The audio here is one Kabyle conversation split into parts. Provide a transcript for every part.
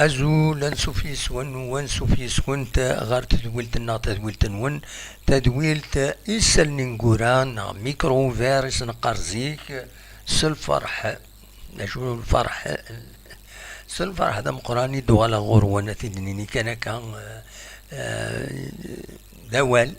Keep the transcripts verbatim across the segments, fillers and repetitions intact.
Azul, ansuf yes-wen u ansuf yes-went ɣer tedwilt-nneɣ, tadwilt-nwen, tadwilt Isallen Ineggura neɣ Micro Ouvert i s-neqqar zik, s lferḥ. D acu lferḥ? S lferḥ d ameqqran i d-uɣaleɣ ɣur-wen, ad t-id-nini kan akka, eh, eh, d awal,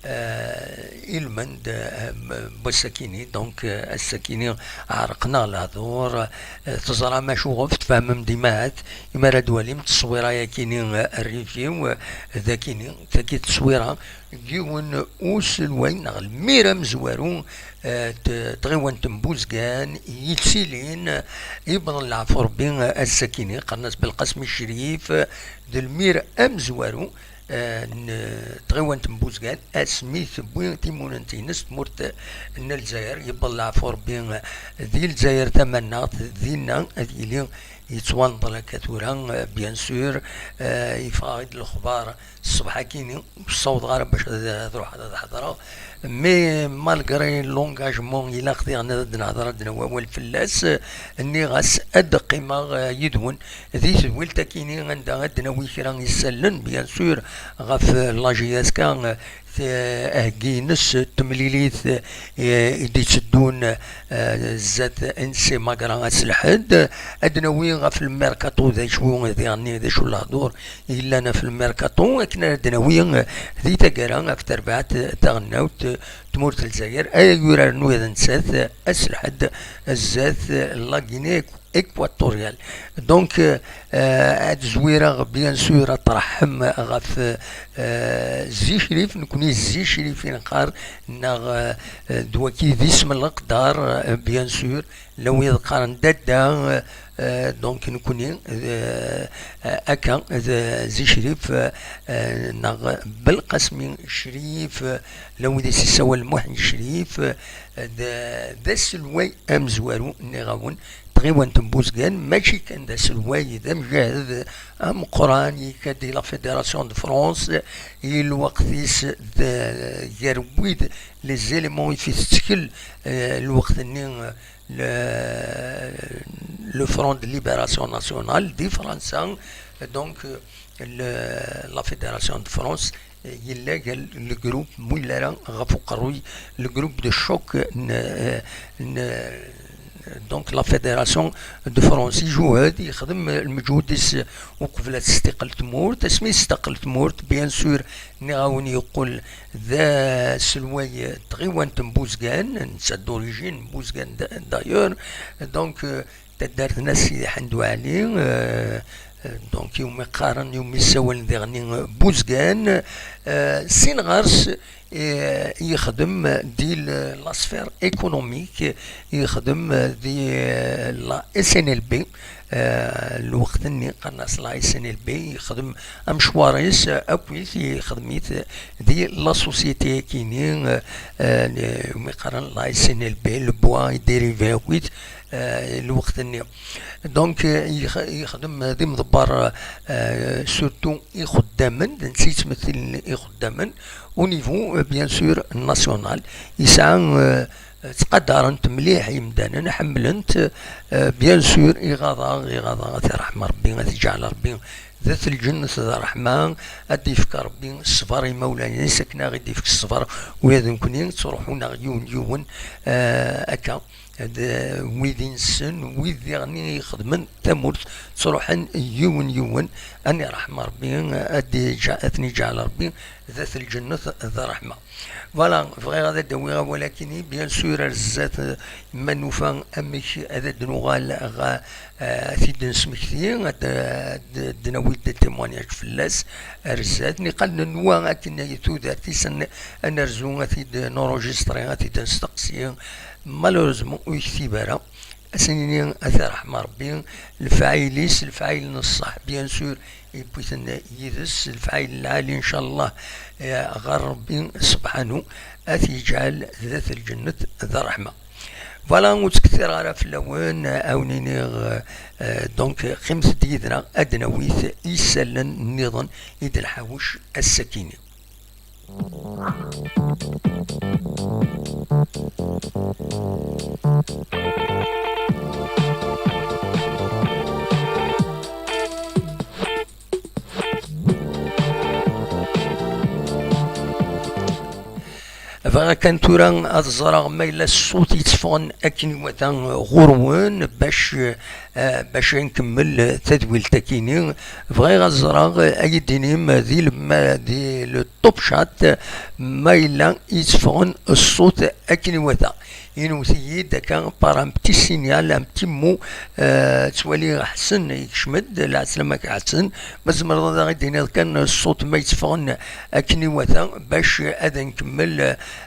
eh, ilmend, eh, n wass-akini. Donc, eh, ass-akini ɛerqen-aɣ lehdur, eh, teẓram acuɣef, tfehmem-d imahat, imi ara d-twalim tteswira-yakini, eh, rrif-iw, eh, d akini, tagi tteswira n yiwen uselway neɣ lmir amezwaru, eh, t-, tɣiwant n Buzgan, yettilin, yewweḍ leɛfu Rebbi, eh, ass-akini, qqaren-as Belqasem Crif, eh, d lmir amezwaru, eh, n tɣiwant n Buzgan, asmi tewwi timunent-ines tmurt n Lezzayer, yewweḍ leɛfu Rebbi, eh, di Lezzayer tamaneɣt, dinna ad yili yettwanḍel akka tura, eh, bien sûr, eh, yeffeɣ-aɣ-id lexbar ṣṣbeḥ-akini, ur ssawḍeɣ ara bac ad, ad ruḥeɣ ad hedreɣ. Mais malgré l'engagement, ilaq diɣen ad d-nehder, ad d-nawi awal fell-as. Nniɣ-as ad d-qqimeɣ, eh, yid-wen di tedwilt-akini anda ad d-nawi kra isallen, bien sûr, ɣef, eh, la J S K, eh, t-, aheggi-ines, temlilit, eh, i d-itteddun, eh, zdat N C Magra ass Lḥedd. Ad d-nawi ɣef lmerkaṭu d acu diɣen, d acu lehdur yellan ɣef lmerkaṭu, akken ara d-nawi, eh, di taggara ɣef terbaɛt taɣelnawt, eh, tmurt n Lezzayer, ay yuraren ula d nettat, eh, ass Lḥedd, eh, zdat, eh, la Guinée équatoriale. Donc, eh, eh, ad zwireɣ, bien sûr, ad tṛeḥḥem ɣef, eh, Zi Crif, nekni Zi Crif i neqqar, neɣ, eh, d waki d isem n leqder, eh, bien sûr, la wid qqaren dadda, eh, donc nekni, eh, eh, akka, d Zi Crif, eh, neɣ Belqasmi Crif, eh, la wid i s-issawalen Muḥend Crif, eh, d, d aselway amezwaru, nniɣ-awen, tɣiwant n Buzgan, mačči kan d aselway, d amjahed ameqqran, yekka di la Fédération de France, i lweqt-is d, gar wid, les éléments i fi tettkel, eh, lweqt-nni, eh, le, le Front de Libération Nationale di Fransa, donc, eh, le, la Fédération de France, eh, yella gar le groupe, mu yella ara ɣef uqerruy, le groupe de choc n, eh, n, donc la Fédération de France. Ijuhed, yexdem lmeǧhud-is uqbel ad testiqel tmurt. Asmi testiqel tmurt, bien sûr, nniɣ-awen yeqqel d aselway n tɣiwant n Buzgan, netta d'origine n Buzgan d-, d'ailleurs. Donc, euh, taddart n Sidi Ḥend Waɛli, euh, euh, donc iwumi qqaren, iwumi ssawalen diɣen, euh, Buzgan. Euh, sin ɣer-s, euh, yexdem di l-, la sphère économique, yexdem di, euh, la S N L B, euh, lweqt-nni qqaren-as la S N L B, yexdem amecwar-is, euh, akkit, yexdem-it di la société-akini, euh, euh, mi qqaren la S N L B, le bois et dérivés akkit, euh, lweqt-nni. Donc, euh, yex-, yexdem d imḍebber, euh, surtout ixeddamen, d netta yettmettilen ixeddamen, au niveau, euh, bien sûr, national. Yesɛa, euh, ttqadaren-t mliḥ yimdanen, ḥemmlen-t, euh, bien sûr, iɣaḍ-aɣ, iɣaḍ-aɣ, ad t-irḥem Rebbi, ad t-iǧɛel Rebbi d at lǧennet d ṛṛeḥma, ad d-yefk Ṛebbi ṣṣber i imawlan-is, akken ad aɣ-id-yefk ṣṣber ula d nekkni, ttruḥun-aɣ yiwen yiwen, eh, akka. D wid i nessen, wid diɣen i ixedmen tamurt, ttruḥen yiwen yiwen, ad ten-iṛḥem Ṛebbi, ad d-iǧa-, ad ten-iǧɛel Ṛebbi d at lǧennet d ṛṛeḥma. Voilà, bɣiɣ ad d-awiɣ awal akkin-i, bien sûr, ar zdat, eh, ma nufa amek ad d-nuɣal ɣer, eh, ad t-id-nesmekti, ad d-, ad d-, ad d-nawi des témoignages fell-as, ar zdat. Niqal nenwa akken ay tudert-is ad n-, ad nerzu, ad t-id-nurujistri, ad t-id-nesteqsi. Malheureusement, ur yektib ara. Ad s-nini ad t-iṛḥem Ṛebbi, lefɛayel-is, lefɛayel n ṣṣeḥ, bien sûr, yewwi-ten yid-s, lefɛayel lɛali, ncallah, eh, ɣer Ṛebbi sebḥanu, ad t-yeǧɛel d at lǧennet d ṛṛeḥma. Voilà, ur ttkettireɣ ara fell-awen, eh, ad wen-iniɣ, eh, donc, qqimet-d yid-neɣ, ad d-nawit isallen nniḍen i d-nḥawec ass-akini. Bɣiɣ kan tura ad ẓreɣ ma yella ṣṣut yetteffɣen akken iwata ɣur-wen bac, eh, bac ad nkemmel tadwilt-akini. Bɣiɣ ad ẓreɣ, eh, ad yi-d-tinim di le, ma, di le top chat, ma yella yetteffɣen ṣṣut akken iwata. Inwet-iyi-d akka par un petit signal, un petit mot, eh, ttwaliɣ Ḥsen yekcem-d, lɛeslama-k Ḥsen, ma tzemreḍ ad aɣ-d-tiniḍ kan ṣṣut ma yetteffɣen akken iwata bac ad nkemmel,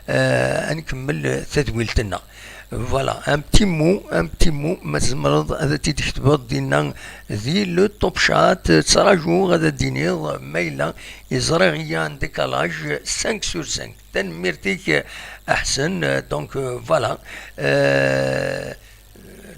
eh, ad nkemmel tadwilt-nneɣ. Voilà, un petit mot, un petit mot, ma tzemreḍ ad t-id-tketbeḍ dinna di le top chat, ttṛajuɣ ad d-tiniḍ ma yella ẓriɣ il y a un décalage cinq sur cinq. Tanemmirt-ik a Ḥsen, donc, euh, voilà. Euh,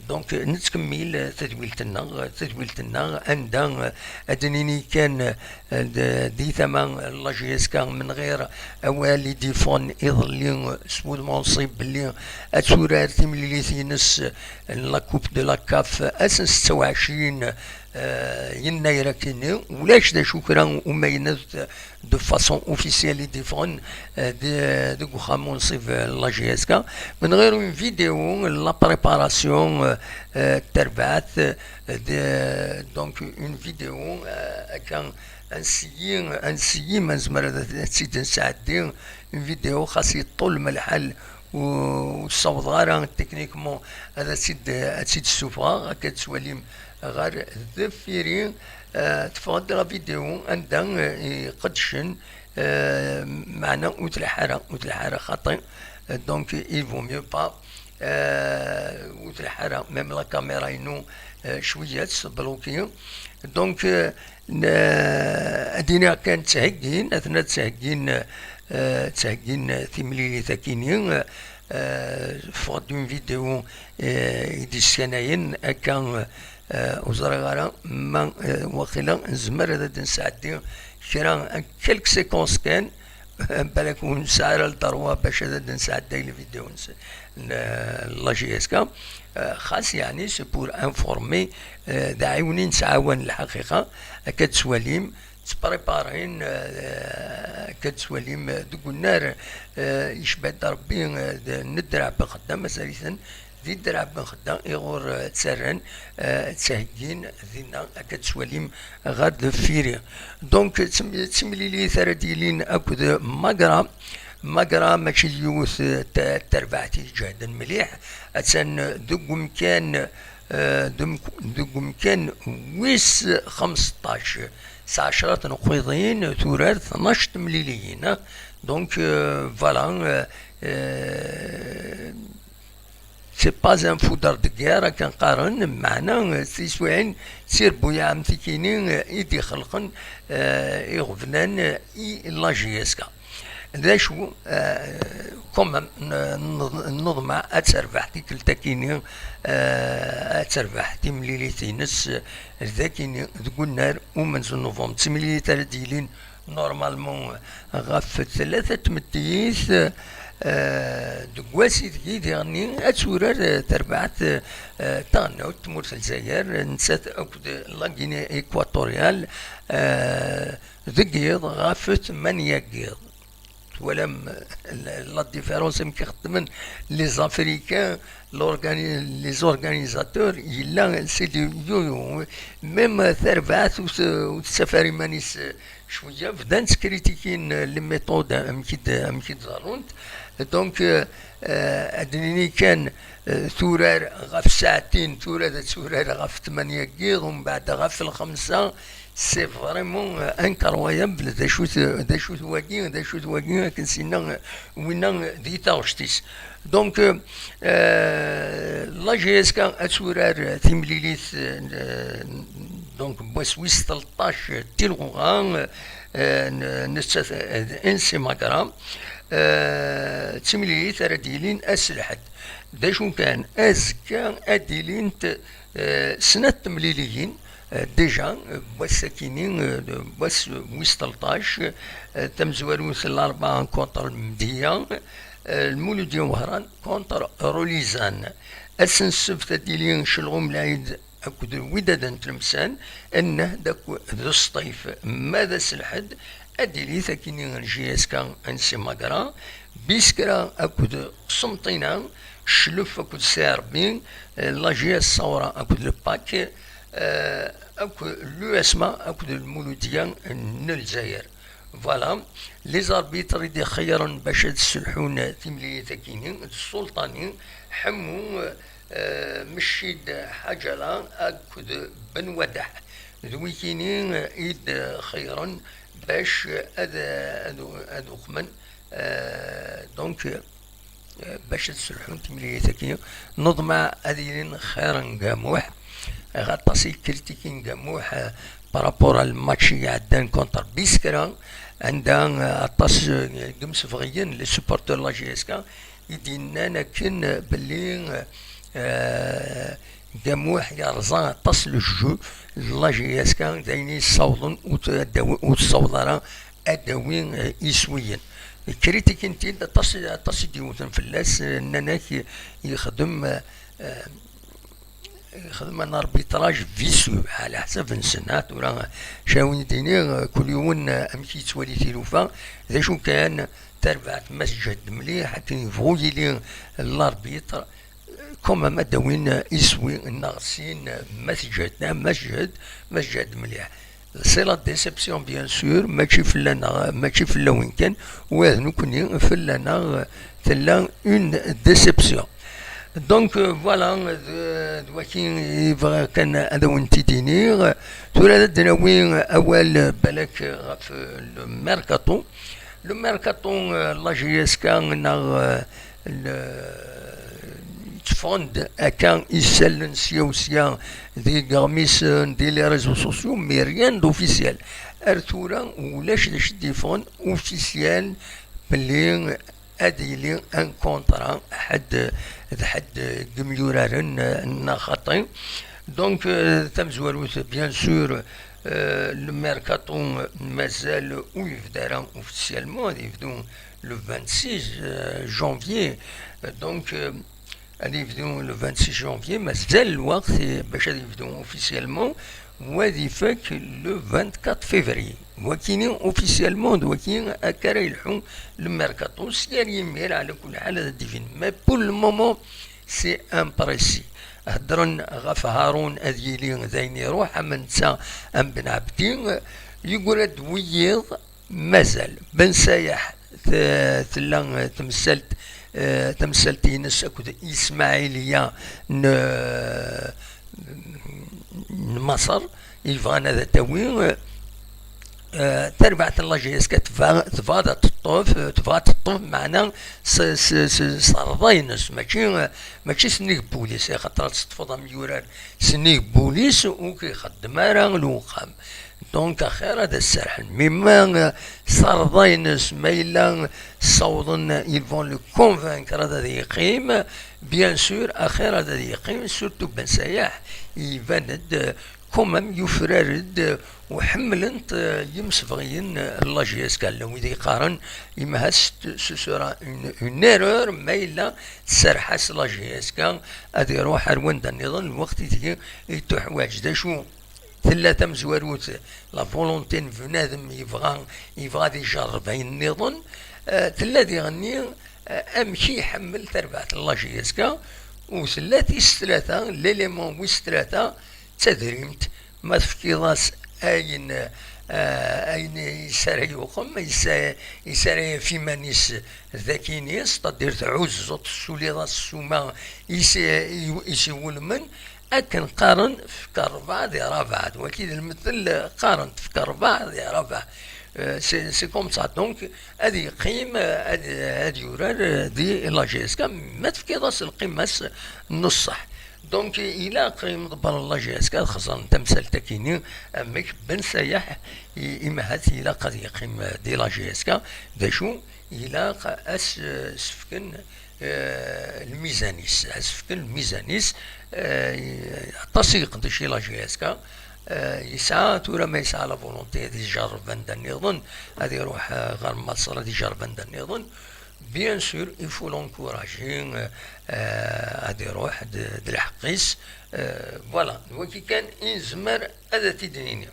donc, nettkemmil tadwilt-nneɣ, tadwilt-nneɣ, anda, euh, ad d-nini kan, euh, d-, di tama n la J S K, menɣir awal i d-yeffɣen iḍelli, euh, s wudem unṣib belli ad turar timlilit-ines n la Coupe de la CAF ass n setta u ɛecrin, euh, yennayer akini, ulac d acu kra umaynet de façon officielle i d-yeffɣen, euh, de, deg uxxam unṣib, euh, la J S K. Menɣir une vidéo, la préparation, euh, euh, terbaɛt, euh, de, donc une vidéo, euh, akka, ad nseyyi, ad nseyyi ma nezmer ad, ad tt-id-nesɛeddi, une vidéo xas yeṭṭul ma lḥal, ur, ur ssawḍeɣ ara techniquement ad tt-id, ad tt-id-ssufɣeɣ, akka ad twalim ɣer deffir-i. Eh, teffeɣ-d la vidéo anda, eh, i qeddcen, eh, meɛna ur tleḥḥ ara, ur tleḥḥ ara xaṭi. Eh, donc, il vaut mieux pas, eh, ur tleḥḥ ara, même la caméra-inu, eh, cwiya tettbloki. Donc, eh, n-, ad iniɣ kan ttheggin, atna ttheggin, eh, ttheggin timlilit akini, eh, ffeɣ-d une vidéo, eh, i d-yessanayen akka, eh, ur ẓriɣ ara ma, eh, waqila nezmer ad d-nesɛeddi kra, quelques séquences kan, balak ur nesɛi ara le droit bac ad d-nesɛedday le vidéo n, n la J S K, eh, xas yeɛni c'est pour informer, eh, d aɛiwen i nettɛawan lḥaqiqa, akka d-twalim, ttpreparin, eh, akka d-twalim, eh, deg unnar, eh, yecba-d Rebbi, eh, d, n Ddreɛ Ben Xeddam, mazal-iten di Ddreɛ Ben Xeddam, iɣur, eh, ttarran, eh, ttheggin dinna, akka d-twalim ɣer deffir-i. Donc, d tim-, d timlilit ara d-yilin akked Magra. Magra mačči d yiwet, eh, ta-, tarbaɛt i iǧehden mliḥ, attan deg umkan, eh, deg umk-, deg umkan wis xemseṭṭac. S ɛecra tenqiḍin, turar tnac temliliyin, eh. Donc, euh, voilà, euh, euh, c'est pas un foudre de guerre, akken qqaren, meɛna, euh, tiswiɛin d tirebbuyaɛ am tikini, euh, i d-ixelqen, euh, iɣeblan, euh, i la J S K. D acu, eh, quand même, n-, n-, nneḍmeɛ ad terbeḥ tikkelt akini, eh, ad terbeḥ timlilit-ines, eh, d akini deg unnar umenzu n novembre. D timlilit ara d-yilin normalement ɣef tlata tmeddit, eh, Eh, deg wass ideg i diɣenni ad turar, eh, terbaɛt, eh, taɣelnawt n tmurt n Lezzayer, nettat akked la Guinée Équatoriale, eh, deg yiḍ ɣef tmanya n yiḍ. Twalam, eh, la, la différence amek i xeddmen les Africains, l'organi-, les organisateurs, yella c'est du yo-yo. Même, eh, terbaɛt ur t-, ur tettaf ara iman-is, eh, cwiya, bdant kritikin, eh, les méthodes, amek i d-, amek i d-ḍerrunt. Donc, eh, eh, ad d-nini kan, eh, turar ɣef saɛtin, tura ad turar ɣef tmanya n yiḍ, umbeɛd ɣef lxemsa, c'est vraiment, eh, incroyable, d acu-t, d acu-t wagi, d acu-t wagi, akken s-yenna, eh, winna di taɣect-is. Donc, eh, eh, la J S K ad turar, eh, timlilit, eh, n-, donc, n wass wis tleṭṭac, eh, tilɣuɣa, eh, n-, nettat, eh, d N C Magra, eh, d timlilit ara d-yilin ass Lḥedd. D acu kan, azekka ad d-ilint, eh, snat temliliyin, eh, déjà, eh, n wass akini, eh, n wass wis tleṭṭac, eh, tamezwarut n Larebɛa contre Lmedya, eh, Lmuludya Wehran contre Rulizan. Ass n ssebt ad d-ili Celɣum Lɛid akked Lwidad n Tlemsan, Nnehd akked Sṭif. Ma d ass Lḥedd, ad d-ili takini n J S K N C Magra, Biskra akked Qsenṭina, Cclef akked Sɛerbi, eh, la J S Sawra akked le Pak, eh, akked l'U S M A akked Lmuludya n Lezzayer. Voilà, les arbitres i d-ixeyyren bac ad sselḥun timlilit-agi-nni, d Ssulṭani, Ḥemmu, eh, Meccid Ḥaǧala akked Ben Wadaḥ. D wikini i d-xeyyren bac ad, ad, ad uqmen, eh, donc, eh, bac ad sselḥun timlilit-agi. Neḍmeɛ ad ilin xir n Gamuḥ. Aṭas i kritikin Gamuḥ, eh, par rapport à le match i iɛeddan contre Biskra, anda, eh, aṭas, eh, n yimsebɣiyen, les supporters n la J S K, i d-yennan akken, eh, belli, eh, Gamuḥ yerẓa aṭas le jeu n la J S K, d ayen i yessawḍen ur t-, ad d-awi-, ur tessaweḍ ara ad d-tawi, eh, iswiyen. Kritikin-t-id aṭas, aṭas i d-yewten fell-as, eh, nnan-ak yexdem, eh, yexdem un arbitrage vicieux, ɛla ḥsab-nsen, ha, tura, cawin d-ini, eh, kul yiwen, eh, amek yettwali tilufa, d acu kan, tarbaɛt ma teǧhed mliḥ, akken yebɣu yili l'arbitre, quand même ad d-awin iswi neɣ sin, ma teǧhed, ma teǧhed, ma teǧhed mliḥ. C'est la déception, bien sûr, mačči fell-aneɣ, mačči fell-awen kan, wa d nekkni, fell-aneɣ tella une déception. Donc, euh, voilà, d, d waki i bɣiɣ kan ad awen-t-id-iniɣ. Tura ad d-nawi awal, balak, ɣef le mercato. Le mercato, euh, la J S K neɣ, euh, le, tteffɣen-d akka isallen sya u sya di yeɣmisen, di les réseaux sociaux, mais rien d'officiel. Ar tura ulac d acu d-yeffɣen officiel belli ad yili un contrat ḥedd d ḥedd n yimyuraren, eh, neɣ xaṭi. Donc, euh, tamezwarut, bien sûr, euh, le mercato mazal ur yebda ara officiellement, ad yebdu le vingt-six, euh, janvier. Donc, euh, ad yebdu le vingt-six janvier, mazal lweqt, eh, bac ad yebdu officiellement, wa ad ifak le vingt-quatre février. Wakini officiellement d waki akka ara yelḥu le mercato. Sya ar yimir, ɛla kulli ḥal, ad d-ibin. Mais pour le moment, c'est imprécis. Heddren ɣef Haroun ad yili d ayen iruḥ, am netta am Ben Abdi. Yeggra-d wiyiḍ, mazal. Ben Sayaḥ, t-, tella temsalt, eh, tamsalt-ines akked Ismaɛiliya n, n Maṣer, i yebɣan ad t-tawi. Eh, tarbaɛt n la J S K tebɣa, tebɣa ad teṭṭef, tebɣa ad teṭṭef, meɛna s, s, s, s rrḍa-ines, mačči, mačči s nnig n wul-is, axaṭer ad teṭṭfeḍ amyurar s nnig n wul-is, ur k-ixeddem ara lewqam. Donc, axir ad as-serḥen. Mais ma, eh, s rrḍa-ines, ma yella ssawḍen, ils vont le convaincre ad, ad yeqqim, bien sûr, axir ad, ad yeqqim, surtout Ben Sayaḥ, iban-d, eh, quand même, yufrar-d, eh, u ḥemmlen-t, eh, yimsebɣiyen, eh, n la J S K, llan wid yeqqaren, imha ce sera une, une erreur ma yella tserreḥ-as la J S K ad iruḥ ar wanda nniḍen, lweqt ideg i tuḥwaǧ. D acu tella tamezwarut, la volonté n bnadem yebɣa, yebɣa ad ijerreb ayen nniḍen, eh, tella diɣenni, eh, amek i iḥemmel tarbaɛt n la J S K, u tella tis tlata, l'élément wis tlata, d tadrimt. Ma tefkiḍ-as ayen, eh, ayen i s ara yuqem, i s ara, i s ara yaf iman-is d akini, c'est-à-dire tɛuzzuḍ, tessuliḍ-as ssuma i s-, i s-iwulmen, akken qqaren, tefka ṛṛebɛa di ṛṛabɛa. D wagi d lmettel, qqaren, tefka ṛṛebɛa di ṛṛabɛa. Euh, c'est, c'est comme ça. Donc, ad yeqqim, ad, ad yurar, euh, di la J S K, ma tefkiḍ-as lqima-s n ṣṣeḥ. Donc, ilaq imḍebbren n la J S K ad xeẓren tamsalt-agi-nni, amek Ben Sayaḥ, i, imahat ilaq ad yeqqim, euh, di la J S K. D acu? Ilaq ad s-, euh, sefken, euh, lmizan-is, ad sefken lmizan-is, euh, aṭas i yeqdec i la J S K, euh, yesɛa tura ma yesɛa la volonté ad ijerreb anda nniḍen, ad iruḥ, euh, ɣer Maṣer, ad ijerreb anda nniḍen. Bien sûr, il faut l'encourager, euh, euh, ad iruḥ d, d lḥeqq-is. Euh, voilà, d wagi kan i nezmer ad t-id-nini.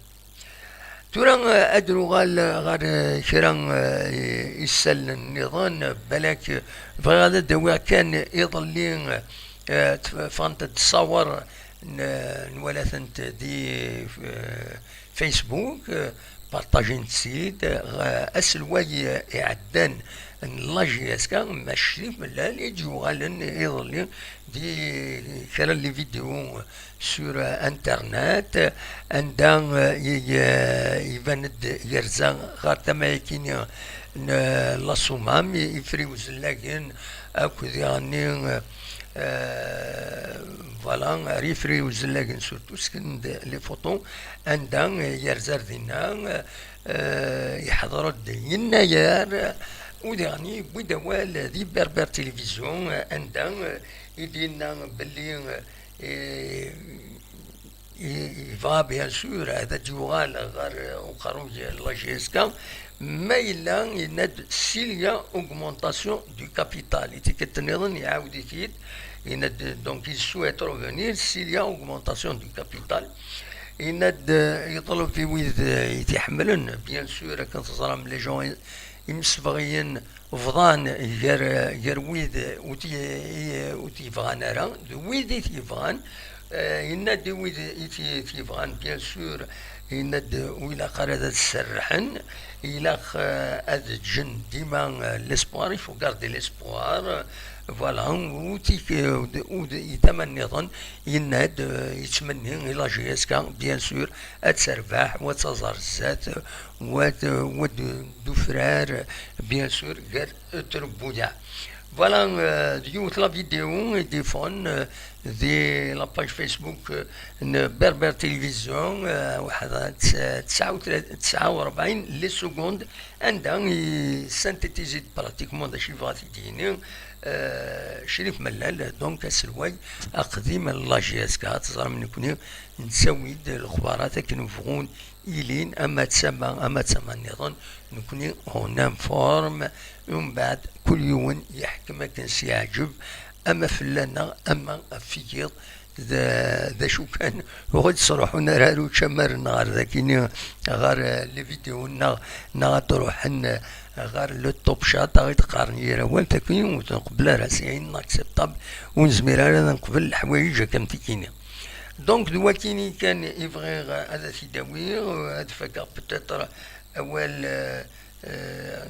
Tura, eh, ad nuɣal ɣer, eh, kra, eh, isallen nniḍen, balak, eh, bɣiɣ ad d-awiɣ kan iḍelli, eh, tf-, ffɣent-d ṣṣawer n-, nwala-tent di, eh, Facebook, eh, partajint-tt-id, eh, aselway, eh, iɛeddan n la J S K, Mass Crif Mellal, i d-yuɣalen iḍelli di kra n les vidéos sur, euh, Internet, anda, euh, i, euh, iban-d yerza ɣer tama-agi-nni n, euh, la Soummam, i, ifriwzel-agi-nni akk diɣenni, euh, voilà, ar ifriwzel-agi-nni surtout, sken-d les photos, anda, euh, yerza ar dinna, euh, yeḥḍer-d yennayer, u diɣenni yewwi-d awal di Berbère Télévision, euh, anda, euh, i d-yenna belli, euh, i, i, yebɣa, bien sûr, ad d-yuɣal ɣer, euh, uqerruy n la J S K, ma yella, yenna-d, s'il y a augmentation du capital. I tikkelt nniḍen, iɛawed-it-id, yenna-d, donc, il souhaite revenir s'il y a augmentation du capital. Yenna-d, euh, yeṭleb i wid, euh, i t-iḥemmlen, bien sûr, akken teẓram, les gens, imsebɣiyen, bḍan gar, gar wid ur t-, i-, ur t-yebɣan ara d wid i t-yebɣan. Eh, yenna-d i wid i t-, i t-yebɣan, bien sûr, yenna-d ur ilaq ara ad serrḥen, ilaq, eh, ad ǧǧen dima, eh, l'espoir, il faut garder l'espoir, eh, voilà, ur t-, ur d-, i tama nniḍen, yenna-d, eh, yettmenni i la J S K, bien sûr, ad terbeḥ, u ad taẓ ar zdat, u ad, u ad d-ufrar, bien sûr, gar trebbuyaɛ. Voilà, euh, d yiwet la vidéo i d-iffɣen, euh, di la page Facebook, euh, n Berbère Télévision, euh, waḥed, ts-, tesɛa u tla-, tesɛa u rebɛin les secondes, anda i synthétise-d pratiquement d acu yebɣa ad t-id-yini, euh, Crif Mellal, donc aselway aqdim n la J S K, teẓram nekni nettawi-d lexbarat akken bɣun ilin, ama d tama, ama d tama nniḍen, nekni on informe, umbeɛd kul yiwen yeḥkem akken s-yeɛǧeb, ama fell-aneɣ, ama ɣef wiyiḍ, d, d acu kan, ur ɣ-d-sruḥun ara, ar ucamar-nneɣ ɣer dagi-nni, ɣer, eh, les vidéos-nneɣ, neɣ ad d-ruḥen, eh, ɣer le top chat, aɣ-d-qqaren yir awal, takni ur t-nqebbel ara, c'est inacceptable, ur nezmir ara ad nqebel leḥwayeǧ akka am tikini. Donc, d wakini kan i bɣiɣ ad t-id-awiɣ, ad fakeɣ peut-être awal, euh, euh,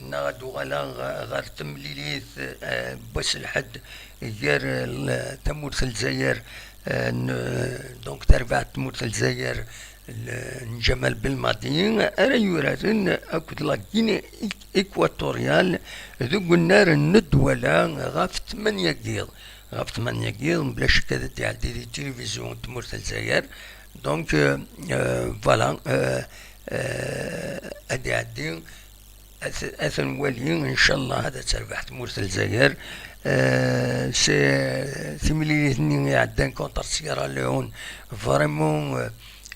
neɣ ad uɣaleɣ ɣer temlilit, euh, n wass n lḥedd gar, euh, l-, tamurt n Lezzayer, euh, n-, donc tarbaɛt n tmurt n Lezzayer, l-, n Ǧamal Belmadi, ara yuraren akked la Guinée Équatoriale deg unnar n Ddwala ɣef tmanya n yiḍ. Ɣef tmanya n yiḍ, mebla ccek ad d-iɛeddi di tilivizyu n tmurt n Lezzayer. Donc, euh, euh, voilà, euh, euh, ad iɛeddi, ad, ad t-nwali, ncallah, ad terbeḥ tmurt n Lezzayer. Euh, c'est timlilit-nni iɛeddan contre Sierra Leone, vraiment, euh,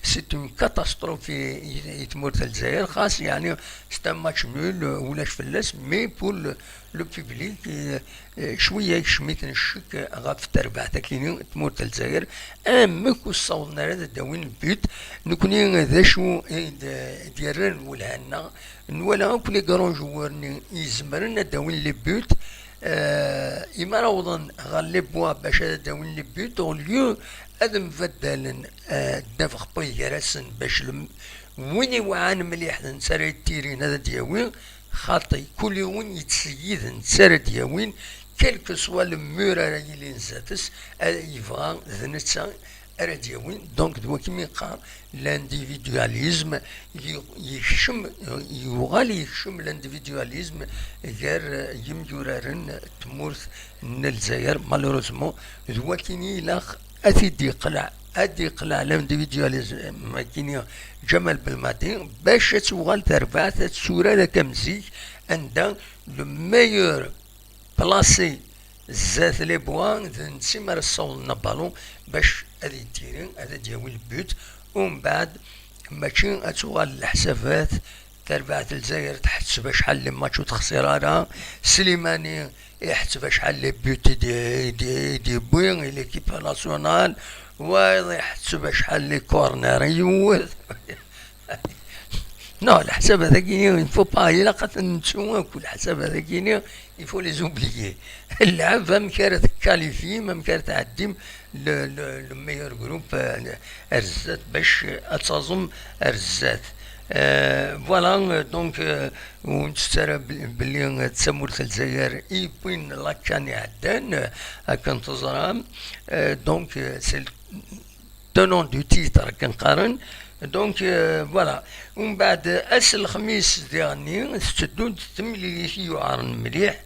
c'est une catastrophe i, i, i tmurt n Lezzayer, xas yeɛni c'est un match nul, euh, ulac fell-as, mais pour le, le public, euh, euh, cwiya yekcem-iten ccek ɣef terbaɛt akini n tmurt n Lezzayer. Amek ur ssawḍen ara ad d-awin le but? Nekni d acu i d-, d-yerran lwelha-nneɣ? Nwala akk les grands joueurs-nni izemren ad d-awin les buts. Euh, imi ara awḍen ɣer les bois bac ad d-awin les buts, au lieu ad mbaddalen, euh, ddabex n wayen gar-asen, bac lem-, win iwɛan mliḥ d netta ara yettirin ad d-yawi, xaṭi, kul yiwen yettseyyid netta ara d-yawin, quel que soit le mur ara yilin zdat-s, a-, yebɣa d netta ara d-yawin. Donc, d wakken i yeqqar l'individualisme, y-, yekcem, yuɣal yekcem l'individualisme gar, euh, yimyuraren n tmurt n Lezzayer. Malheureusement, d wakken i ilaq ad t-id-yeqleɛ, ad d-yeqleɛ l'individualisme akini Ǧamal Belmadi, bac ad tuɣal terbaɛt, ad turar akka am zik, anda le meilleur placé zdat les bois, d netta mi ara ssawḍen aballon bac ad yettiri, ad d-yawi le but. Umbeɛd, mačči ad tuɣal leḥsabat, terbaɛt Lezzayer tḥetteb acḥal les matchs ur texsir ara, Slimani iḥetteb acḥal les buts i d-, i d-, i d-yewwi i l'équipe nationale, wayeḍ iḥetteb acḥal les corners i yewwet. Non, leḥsabat-agi, il faut pas, ilaq ad ten-nettu akk, leḥsabat-agi, il faut les oublier. Lɛeb amek ara tekkalifi, amek ara tɛeddim le, le, le meilleur groupe, euh, ar zdat, bac ad taẓem ar zdat. Euh, voilà, euh, donc, euh, ur nettett ara bel-, belli, euh, d tamurt n Lezzayer i yewwin la CAN iɛeddan, euh, akken teẓram. Euh, donc, euh, c'est le tenant du titre, akken qqaren. Donc, euh, voilà. Umbeɛd, ass lexmis diɣenni, tetteddu-d temlilit i yuɛren mliḥ,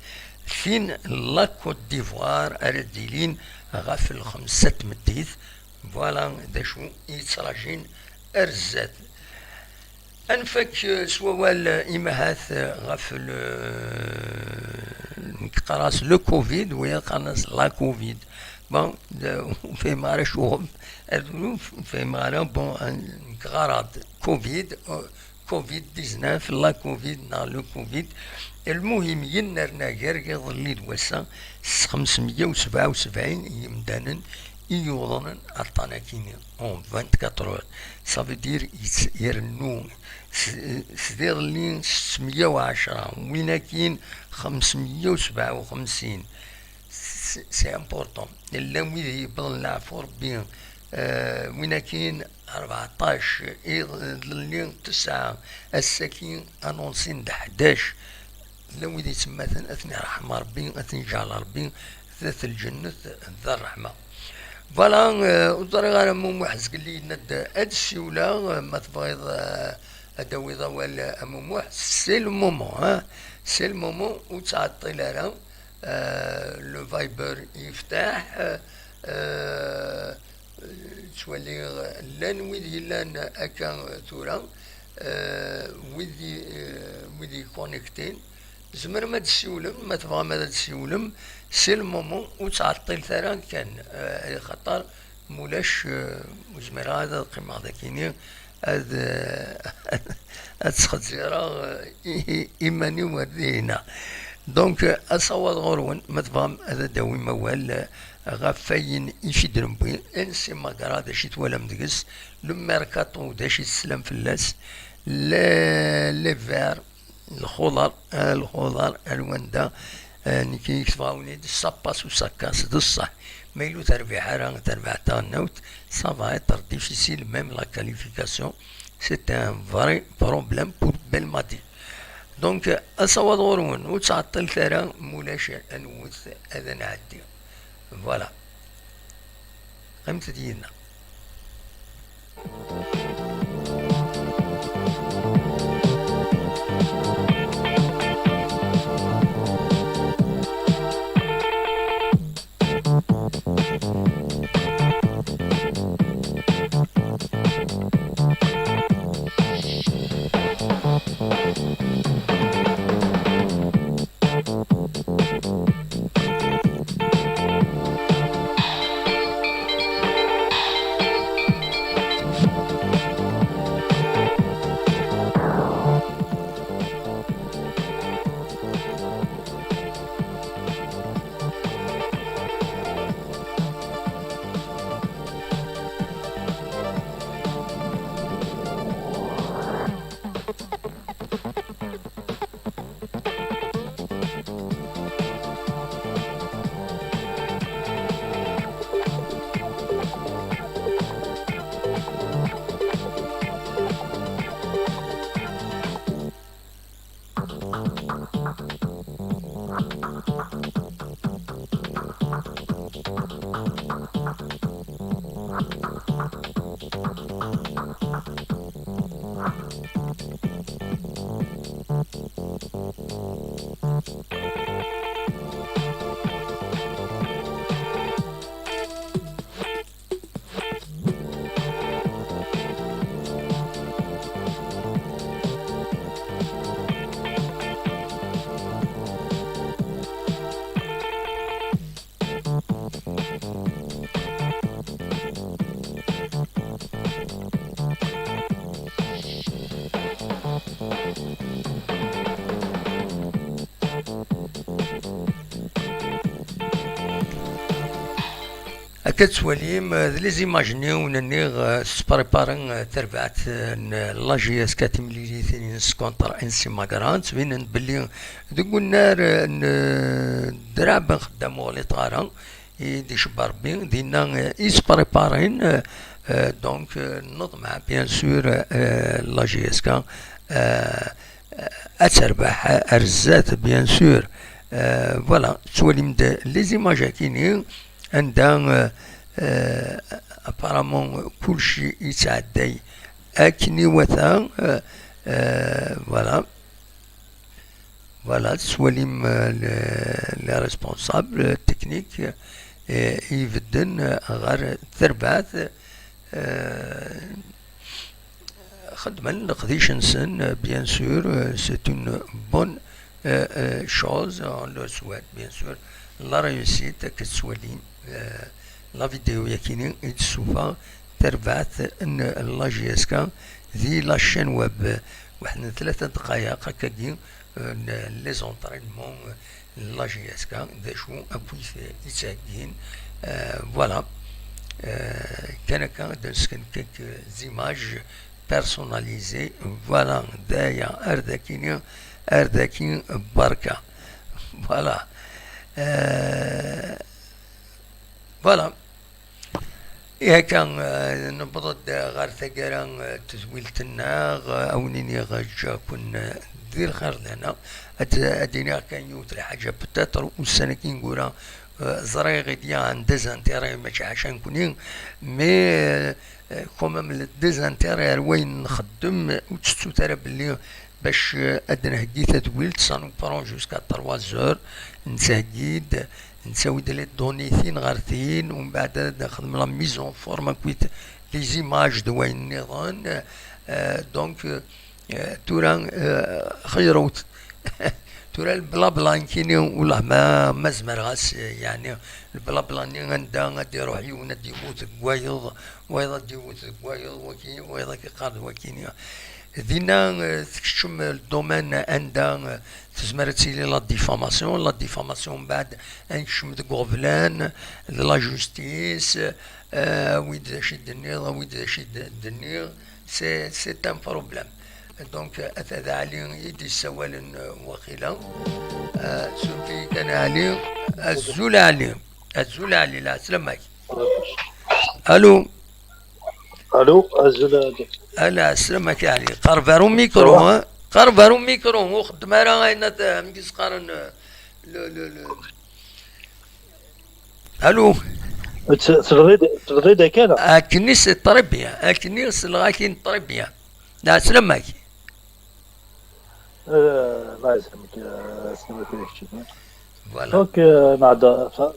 tin n la Côte d'Ivoire ara d-ilin ɣef lxemsa n tmeddit. Voilà d acu i yettrajin ar zdat. Ad nfak, euh, s wawal, euh, imahat, euh, ɣef le, nekk qqareɣ-as le covid, wiyaḍ qqaren-as la covid. Bon, d-, ur fhimeɣ ara acuɣef. Ar ur fhimeɣ ara, bon, euh, nekk ɣɣareɣ-d covid, euh, covid dix-neuf, la covid neɣ le covid. Lmuhim, yennerna gar yiḍelli d wass-a s xemsemya u sebɛa u sebɛin n yimdanen i yuḍnen aṭṭan-akini en vingt-quatre heures. Ça veut dire, yett-, irennu s, s diḍelli settemya u ɛecṛa, win-akin xemsemya u sebɛa u xemsin. C'est, c'est important. Llan wid yewwḍen leɛfu Rebbi, euh, win-akin rbeɛṭac, iḍelli tesɛa, ass-agi anunsin d ḥdac. Llan wid yettemmaten, ad ten-iṛḥem Ṛebbi, ad ten-iǧɛel Ṛebbi d at lǧennet d ṛṛeḥma. Voilà, euh, ur ẓriɣ ara Mumuḥ zgelli yenna-d ad d-ssiwleɣ, euh, ma tebɣiḍ, euh, ad d-tawiḍ awal, euh, a Mumuḥ, c'est le moment, hein. C'est le moment, ur ttɛeṭṭil ara, euh, le Viber yeftaḥ, euh, euh, ttwaliɣ llan wid yellan akka tura, euh, wid i, euh, wid yeconnectin, tzemrem ad d-ssiwlem, ma tebɣam ad d-ssiwlem, c'est le moment, ur ttɛeṭṭilet ara kan, euh, xaṭer mulac, euh, ur zmireɣ ad qqimeɣ dagini, ad, euh, ad sxezzireɣ, euh, i, i, iman-iw ar dihina. Donc, euh, asawaḍ ɣur-wen, ma tebɣam ad d-tawim awal, euh, ɣef wayen i fi d-newwi, N C Magra, d acu i twalam deg-s, le mercato, d acu i teslam fell-as, les, les verts, lxuḍar, ah, lxuḍar, ar wanda, ah, nekk i ketbeɣ-awen-id, ça passe ou ça casse, d ṣṣeḥ. Ma yella ur terbiḥ ara terbaɛt taɣelnawt, ça va être difficile, même la qualification, c'est un vrai problème pour Belmadi. Donc, asawaḍ ɣur-wen, ur ttɛeṭṭilet ara, mulac ad nwet, ad nɛeddi. Voilà. Qqimet-d yid-neɣ. Akka tettwalim, eh, d les images-nni ur nniɣ, eh, spreparer, eh, tarbaɛt, eh, n la J S K timlilit-ines contre N C Magra, ttbinen belli deg unnar, eh, n, eh, ddreɛ ben xeddam ur ɣliṭ ara, i d-icebba Rebbi, dinna, eh, i spreparin, eh, eh, donc, eh, neḍmeɛ, bien sûr, eh, la J S K, eh, eh, ad terbeḥ, eh, ar zdat, bien sûr. Eh, voilà, tettwalim-d les images akini, anda, eh, eh, apparemment kulci yettɛedday akken iwata, eh, eh, voilà. Voilà, tettwalim, euh, le, le responsable technique, euh, ibedden, euh, ɣer terbaɛt, euh, xedmen leqdic-nsen, euh, bien sûr, euh, c'est une bonne, euh, euh, chose, on leur souhaite, bien sûr, la réussite, akka tettwalim, euh, la vidéo yakini i d-tessufa terbaɛt n la J S K di la chaîne web. Waḥed n tlata dqayeq akkagi, euh, n les entraînements n la J S K, d acu akk i t-, i ttɛeggin. Euh, voilà. Euh, kan akka ad d-nesken quelques images personnalisées. Voilà, d aya, ar d akini, ar d akin, barka. Voilà. Euh, voilà. Ihi akka, eh, newweḍ-d ɣer taggara, eh, n tedwilt-nneɣ, eh, a wen-iniɣ ǧǧiɣ-ken, eh, di lxir d lehna. Ad, ad d-iniɣ kan yiwet lḥaǧa, peut-être ussan-agi ineggura, eh, ẓriɣ il y a un désintérêt, mačči ḥaca nekni, mais, eh, eh, quand même le désintérêt ar wayen nxeddem, ur ttettut ara belli bac, eh, ad d-nheggi tadwilt, ça nous prend jusqu'à trois heures, nettheggi-d, nettawi-d les données tin ɣer tin, umbeɛd ad nexdem la mise en forme akkit les images d wayen nniḍen. Euh, donc, euh, tura, euh, xeyrut. Tura lblabla nekkini, wellah ma, ma zemreɣ-as, euh, yeɛni, lblabla-nni anda ad d-iruḥ yiwen ad d-iwwet deg wayeḍ, wayeḍ ad d-iwwet deg wayeḍ, waki, wayeḍ ad k-iqqar d wakini. Dinna, eh, tkeččem le domaine anda, eh, tezmer ad tili la diffamation. La diffamation, mbeɛd ad nekcem deg uɣeblan, d la justice, eh, awi-d d acu i d-tenniḍ, awi-d d acu i d-, d-nniɣ. C'est, c'est un problème. Donc, eh, ata d Ali i d-yessawalen, eh, waqila. Eh, suref-iyi kan a Ali. Azul a Ali. Azul a Ali, lɛeslama-k. Allô? Allô, azul a Ali. Ala, sslam-ak a Ali. Qerreb ar umikru, ha? Qerreb ar umikru, ur xeddem ara ayen ad, amek i s-qqaren, le, le, le. Allô? Tebɣiḍ, tebɣiḍ akka? Akkenni c'est très bien. Akkenni selleɣ-ak-in très bien. Lɛeslama-k. Euh, الله يسلمك، آه، سلمك ويحشيك. Voilà. Donc, euh, نهضر ف-،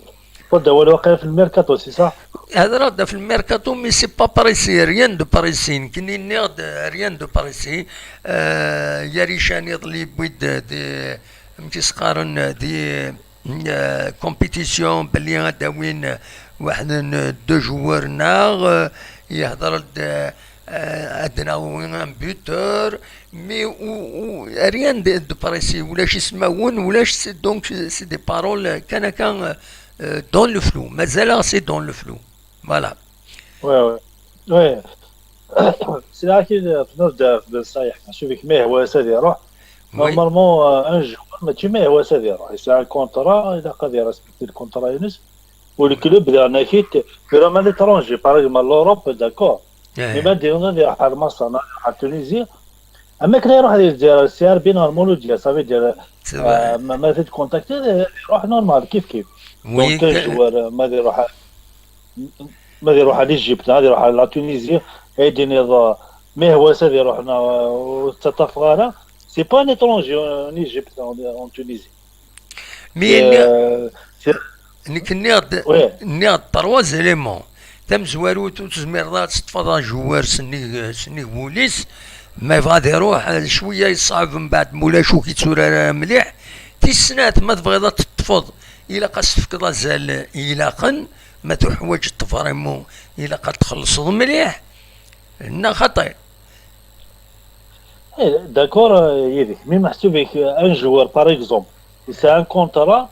تفضل، هو الواقع في الميركاتو، c'est ça؟ هضرة في الميركاتو، mais c'est pas pressé, rien de pressé. Nekkni nniɣ-d, rien de pressé. Euh, Yarichani iḍelli yewwi-d des, amek i s-qqaren, des, euh, compétitions, belli ad d-awin waḥed n deux joueurs-nneɣ, euh, yehḍer-d, euh, euh, ad d-nawi un buteur, mais u-, u-, rien de, de précis, ulac ismawen, ulac, c'est, donc, c'est des paroles, euh, kan akka, euh, dans le flou. Mazal-aɣ c'est dans le flou. Voilà. Ouais, ouais. Ouais. C'est là qu'il, euh, في النص دار، دار الصايح. شوف، ما هو سادي يروح. Oui. Normalement, euh, un joueur, mais tu mets هو سادي يروح. C'est un contrat, il a qu'à respecter le contrat, يونس. والكلوب ديالنا كي ت-، كي راهم à l'étranger، par exemple l'Europe، d'accord. إيه. Mais ما ديرنا اللي راح المصر، راح تونيزيا. أما كنا يروح للجزائر، السي آر بي نورمال والجزائر، صافي دير، c'est vrai. آه، ما، ما تتكونتاكتي، يروح نورمال، كيف كيف. Oui، donc، ك-، joueur، ما يروح. ma ad iruḥ à l'Égypte, ad iruḥ à la Tunisie, ad d-tiniḍ, euh, ma yehwa-s ad iruḥ, neɣ, euh, ur ttaṭṭafeɣ ara. C'est pas un étranger en Égypte, en, en Tunisie. Mi euh, nekk nniɣ-d nniɣ-d trois éléments. Tamezwarut, ur tezmireḍ ad teṭṭfeḍ ajewwar sennig sennig wul-is, ma yebɣa ad iruḥ, cwiya yeṣɛeb, mbeɛd mulac ur k-itturar ara mliḥ. Tis snat, ma tebɣiḍ ad teṭṭfeḍ, ilaq ad s-tefkeḍ azal ilaqen, ma tuḥwaǧeḍ vraiment ilaq ad txellṣeḍ mliḥ, neɣ xaṭi? Eh, d'accord, euh, yid-k. Mi meḥsub-ik, euh, un joueur, par exemple, il a un contrat,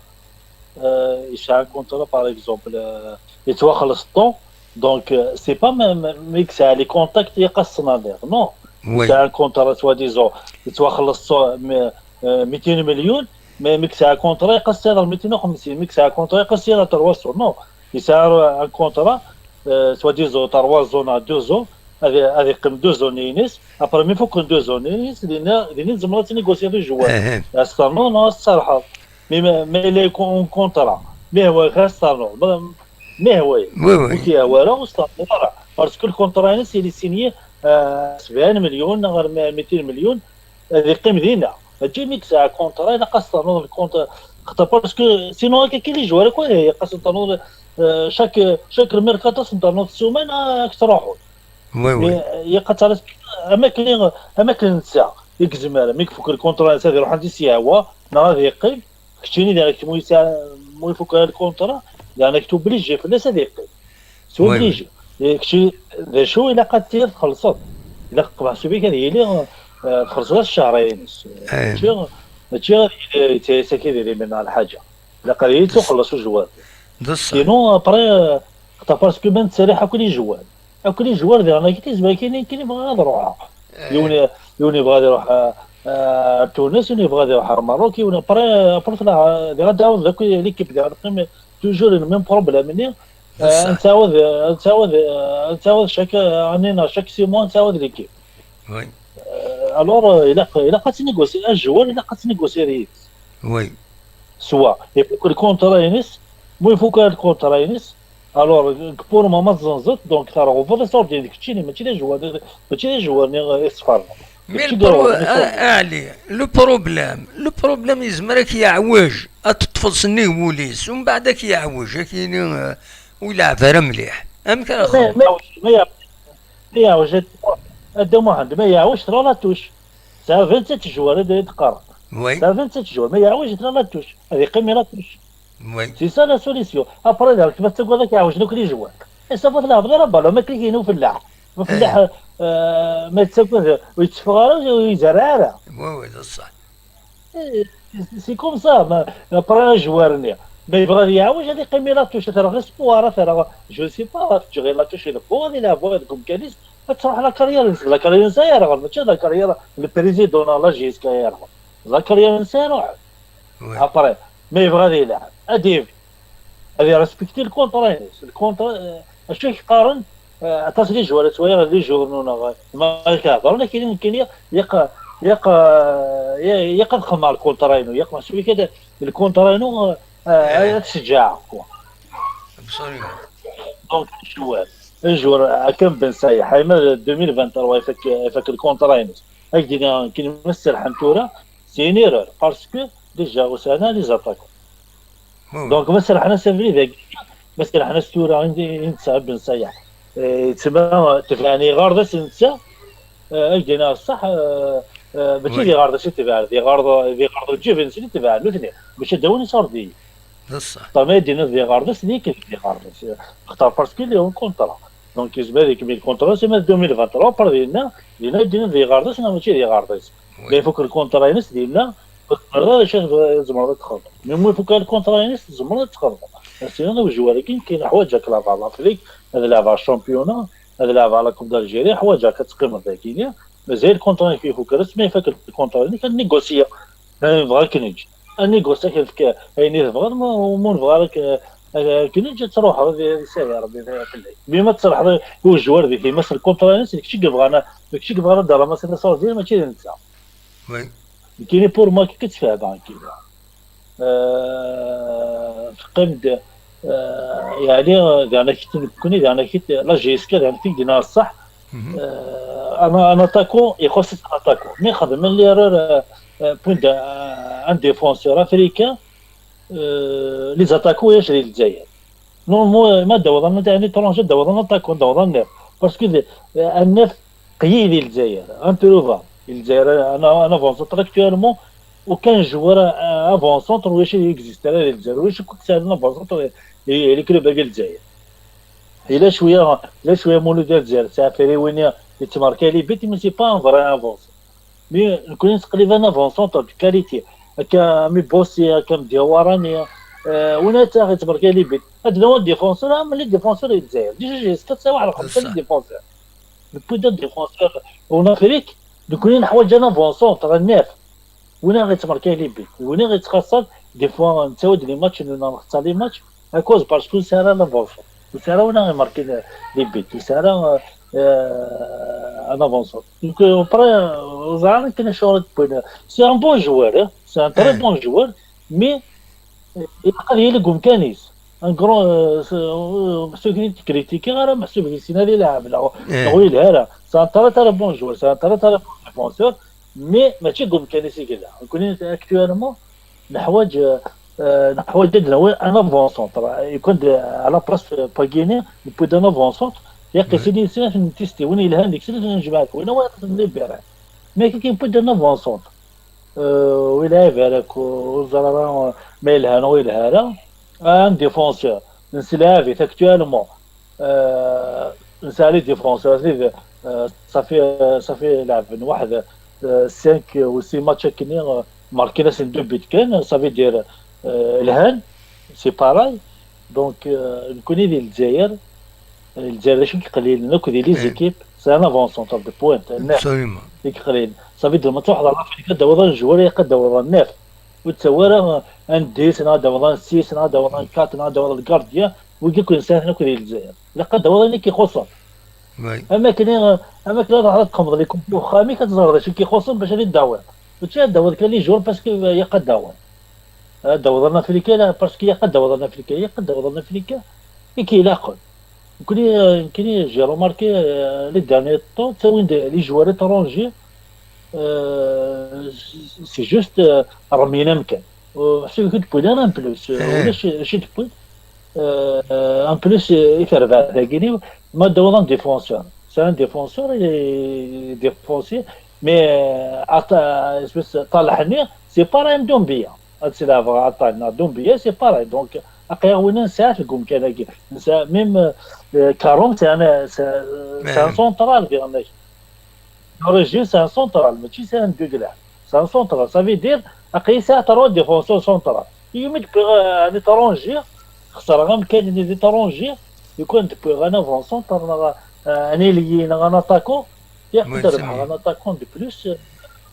euh, il a un contrat, par exemple, euh, yettwaxleṣ ṭṭu, donc, euh, c'est pas même, mi yesɛa les contacts, yeqqas-asen, non. Il a un contrat, soi-disant, yettwaxleṣ ṭṭu, mais, euh, mitin million, mais mi yesɛa contrat, yeqqas-as mitin u xemsin, mi yesɛa contrat, yeqqas-as trois cents, non. Il a un contrat, euh, soi-disant, trois ans à deux ans, ad ad yeqqim deux années-ines, après mi fukken deux années-ines, dinna, dinna tzemreḍ ad tnégocier le joueur. Ad s-ternuḍ neɣ ad s-tserrḥeḍ. Mi ma, ma yella un contrat, mi yehwa-k ad s-ternuḍ, ma, ma yehwa-k. Ur k-yehwa ara, ur s-ternuḍ ara. Parce que le contrat-ines, il est signé, euh, sebɛin million neɣ mitin million, ad yeqqim dinna. Mačči mi yesɛa contrat, ilaq ad s-ternuḍ le contrat. Xaṭer, parce que sinon, akka, kra les joueurs, quoi, yeqqas ad ternuḍ, euh, chaque, chaque mercato ad s-ternuḍ ssuma, ad k-truḥeḍ. Ilaq ad terreḍ am akken, am akken netta i yezmer, mi ifuk le contrat-ines, ad iruḥ anda i s-yehwa, neɣ ad yeqqim. Keččini, daɣen, mu yesɛa, mu ifuk le contrat, daɣen, ad k-obligé fell-as ad yeqqim. C'est obligé. Kečči, d acu, ilaq ad tiliḍ txellṣeḍ. Ilaq meḥsub-ik ad yili, euh, txellṣeḍ-as cehrayen-ines. Mačči, mačči ad yili yettɛassa-k idrimen neɣ lḥaǧa. Ilaq ad yili yettuxelleṣ ujewwad. Sinon, après, euh, parce que ma nettseriḥ akk les joueurs. Akk les joueurs, diɣen, akk tizwar kan, kan yebɣa ad ruḥeɣ. Yiwen, yiwen yebɣa ad iruḥ, euh, euh, ar Tunes, yiwen yebɣa ad iruḥ ar Merruk, yiwen, après, euh, après, diɣen ad tɛawdeḍ akk l'équipe, diɣen teqqim toujours le même problème-nni. Euh, ad nettɛawad, euh, ad nettɛawad, euh, ad nettɛawad chaque année neɣ chaque six mois, ad nettɛawad l'équipe. Euh, alors, euh, ilaq, ilaq ad tnégocier, ajewwad, ilaq ad tnégocier yid-s. Soit ifuk le contrat-ines, mu ifuk le contrat-ines, alors, pour le moment, ma tezzenzeḍ, donc, terɣubeḍ les ordres-ik, keččini, mačči d ajewwad, mačči d ajewwad-nni, euh, i tesfeṛneḍ. Mais le pro-, ah, Ali, le problème, le problème yezmer ad k-yeɛwej, ad teṭṭfeḍ sennig wul-is, umbeɛd ad k-yeɛwej, ad k-yini, euh, ur ileɛɛeb ara mliḥ. Amek ara txedmeḍ? Ma yeɛwej, a Dda Muḥend, ma yeɛwej, tella la touche. Tesɛa vingt-sept joueurs, ad d-qqaren. Tesɛa vingt-sept joueurs, ma yeɛwej, tella la touche. Ad yeqqim i la touche. C'est ça la solution. Après, daɣen, ma tettaggadeḍ ad k-ɛawjen akk les joueurs, et ça va, tleɛbeḍ ara ballon, ma tigi-inu fellaḥ. Ma fellaḥ, euh, ma yettaggad, ur yetteffeɣ ara, ur izerreɛ ara. C'est comme ça, ma, après, ajewwar-nni, ma yebɣa ad yeɛwej, ad yeqqim i la touche, ad terreɣ espoir, ad terreɣ, je ne sais pas, ad teǧǧeɣ i la touche, ad ileɛɛeb, ad ileɛɛeb deg umkan-is, ad truḥ la carrière-ines, la carrière-ines ay yerɣen, mačči la carrière, le président neɣ la J S K ay yerɣen. La carrière-ines ay ruḥen. Après, ma yebɣa ad yelɛeb, ad yebdu, ad irespecti le contrat-ines. Le contrat, euh, acu i k-qqaren, euh, aṭas les joueurs, ad ttwaliɣ les joueurs-inu neɣ ma k-heddren, ad k-inin nekkini, yaq, yaq, euh, yaq ad xedmeɣ le contrat-inu, yaq meḥsub-ik ad, le contrat-inu, euh, euh, ad t-ceǧǧeɛeɣ, quoi. Donc, joueur, un joueur, Hakim Ben Sayah, ma deux mille vingt-trois, ifak, ifak le contrat-ines. Ad k-d-iniɣ nekkini, ma serrḥen tura, c'est une erreur, parce que déjà ur sɛin ara les attaquants. Donc, ma serrḥen-as abrid-agi, ma serrḥen-as tura i, i netta Ben Sayah, eh, yettma, tebɛen iɣerdas netta, eh, ad k-d-iniɣ ṣṣeḥ, eh, eh, mačči d iɣerdas i tebɛen, d iɣerda, d iɣerda n lǧib-nsen i tebɛen nutni, mačči d win iṣurdiyen. Xaṭer ma ad d-tiniḍ d iɣerdas, d iɣerdas. Xaṭer parce que il est en contrat. Donc, yezmer ad ikemmel contrat, sima deux mille vingt-trois, après dinna, dinna ad d-tiniḍ d iɣerdas neɣ mačči d iɣerdas. Ma ifuk le contrat-ines dinna, ur tezmireḍ ara acu tzemreḍ ad txedmeḍ. Mais ma ifuk le contrat-ines, tzemreḍ ad txedmeḍ. Sinon, ujewwar-agi, nekkini ḥwaǧeɣ-k la Coupe d'Afrique, ad leɛbeɣ championnat, ad leɛbeɣ la Coupe d'Algérie, ḥwaǧeɣ-k ad teqqimeḍ dagi. Mazal le contrat-ik ifuk, asmi ifak le contrat-inek, ad négocier. Ayen bɣa ad k-neǧǧ. Ad négocier, ad k-nefk ayen i tebɣiḍ, ma, ma ur nebɣi ara ad k-, ad k-neǧǧ, ad truḥeḍ, ad, ad yesɛi Rebbi fell-ak. Mi ma tserrḥeḍ i ujewwar di timas, le contrat-ines, d kečč i yebɣan, d kečč i yebɣan ad d-terreḍ Mass Nasser Dine, mačči d netta. Nekkini, pour moi, kif i tt-fehmeɣ nekkini. Euh, teqqim-d, Euh, yeɛni, euh, yeɛni, kit nekkni, yeɛni, kit la G S K, yeɛni, kit d-yenna ṣṣeḥ. Mhm. Euh, un, un attaquant, ixuṣṣ-it un attaquant. Mi xedmen l'erreur, euh, euh, point d'un, un défenseur africain, euh, les attaquants, ulac di Lezzayer. Normalement, euh, ma d-awḍen, ma d-awḍen, un attaquant, d-awḍen neuf. Parce que, euh, un neuf, qlil di Lezzayer, un peu over. Di Lezzayer, un, un avant-centre actuellement, aucun joueur, euh, avant-centre, ulac i existe, là, di Lezzayer, ulac akk sɛan avant-centre, i, i les clubs-agi n Lezzayer. Yella cwiya, yella cwiya Mulud Lezzayer, tesɛa Firiwini, yettmerka les buts, mais c'est pas un vrai avant-centre. Mais nekkni nettqellib un avant-centre de qualité. Akka mi Bossi, akka mi Diawarani, euh, win ad taɣ yettmerka les buts. Ad d-nawi défenseur, am les défenseurs n Lezzayer. Déjà, j'ai sept cents waḥed xemsa les défenseurs. Nekkni d défenseur en Afrique, nekkni neḥwaǧ un avant-centre, un neuf. Win ara yettmerkan les buts, win ara yettxaṣṣan, des fois, nettawi-d les matchs, nexṣer les matchs, à cause parce que ur nesɛi ara l'avance. Ur nesɛi ara win ara yettmerkan les buts, ur nesɛi ara, euh, un avant-centre. Donc, euh, après, euh, ẓran akken acuɣer i d-wwin. C'est un bon joueur, hein. C'est un très bon joueur, mais, euh, ilaq ad yili deg umkan-is. Un grand, euh, c'est, euh, meḥsub kra i t-kritikiɣ ara, meḥsub yessen ad ilɛeb, neɣ, neɣ ur yelhi ara. C'est un très, très bon joueur, c'est un très, très bon défenseur. Mais mačči deg umkan-is i yella. Nekkni actuellement neḥwaǧ, euh, neḥwaǧ ad d-nawi un avant-centre. Yekkun-d à la place n Paguini, yewwi-d un avant-centre. Yak sin yid-sen ad ten-ntisti, win yelhan deg-sen ad t-nejmeɛ, win ara t-nlibiri. Mais kiki yewwi-d un avant-centre. Euh, ur yelɛib ara, ur ẓriɣ ara ma yelha neɣ ur yelha ara. Un défenseur, nesselɛab-it actuellement. Euh, nesɛa les défenseurs, les, euh, ça fait, euh, ça fait لعب واحد, euh, cinq ou six matchs akken, euh, marqué-asen deux buts kan, ça veut dire, euh, lhan, c'est pareil. Donc, euh, nekkni di Lezzayer, Lezzayer d acu i yeqlilen akk di les équipes, c'est un avant-centre de pointe, neuf. Absolument. I yeqlilen. Ça veut dire, ma tṛuḥeḍ ɣer l'Afrique, ad d-tawiḍ un joueur, ilaq ad d-tawiḍ un neuf. Ur d-tawi ara, euh, un dix, neɣ ad d-tawiḍ un six, neɣ ad d-tawiḍ un quatre, neɣ ad d-tawiḍ le gardien, wigi akk nesɛa-ten akk di Lezzayer. Ilaq ad d-tawiḍ ayen i k-ixuṣṣen. Oui. Am akken, euh, am akken ad, ad tqemḍeḍ les compos uxxam-ik, ad teẓreḍ d acu i k-ixuṣṣen bac ad t-id-tawiḍ. Mačči ad d-tawiḍ kan les joueurs parce que, euh, ilaq ad d-tawiḍ. Ad d-tawiḍ un Africain, parce que ilaq ad d-tawiḍ un Africain, ilaq ad d-tawiḍ un Africain i k-ilaqen. Nekkni, euh, nekkni, j'ai remarqué, euh, les derniers temps, ttawin-d les joueurs étrangers, euh, c'est juste, euh, remmyen amkan. Euh, meḥsub ur d-wwin ara en plus, euh, ulac acu i d-wwin. Euh, en plus, euh, i terbaɛt-agi, ma d-tawiḍ un défenseur. C'est un défenseur, il est défensif, mais, euh, atta-, espèce, Ṭalḥ-nni, c'est pareil am Doumbia. Ad tt-leɛbeɣ aṭṭan, neɣ Doumbia, c'est pareil. Donc, aql-aɣ win nesɛa deg umkan-agi. Nesɛa même, euh, Karom, c'est un, c'est, c'est un central, diɣen-ak. D'origine, c'est un central, mačči c'est un dugla. C'est un central. Ça veut dire, aql-i sɛiɣ trois défenseurs central. Imi d-wwiɣ, euh, un étranger, xesreɣ amkan-nni d étranger, lukan d-wwiɣ un avant-centre, neɣ, euh, un ailier, neɣ un attaquant, yaqdar rebḥeɣ un attaquant de plus, euh,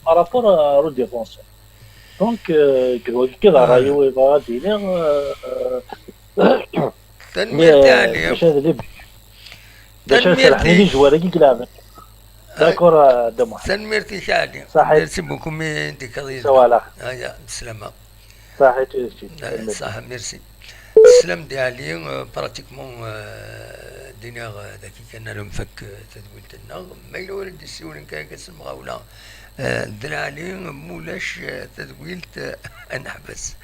par rapport à, au défenseur. Donc, euh, deg wagi kan ṛṛay-iw i bɣiɣ ad d-iniɣ, euh, euh, Tanemmirt a Ɛli. Maca d lib. Maca serḥen-iyi zwarak i ilɛben. D'accord, euh, Dda Muḥ. Tanemmirt-ik a Ɛli. Saḥit. Merci beaucoup, mi d-tekkaḍ yid-neɣ. Sawaleɣ. Aya, bislama. Saḥit, merci. Saḥa, merci. Teslam di Ɛli, euh, pratiquement, euh, d-iniɣ, euh, dagi kan ara nfak, euh, tadwilt-nneɣ. Ma yella win i d-yessiwlen kan akka s lemɣawla, euh, d Lɛali, mulac, euh, tadwilt, euh, ad neḥbes.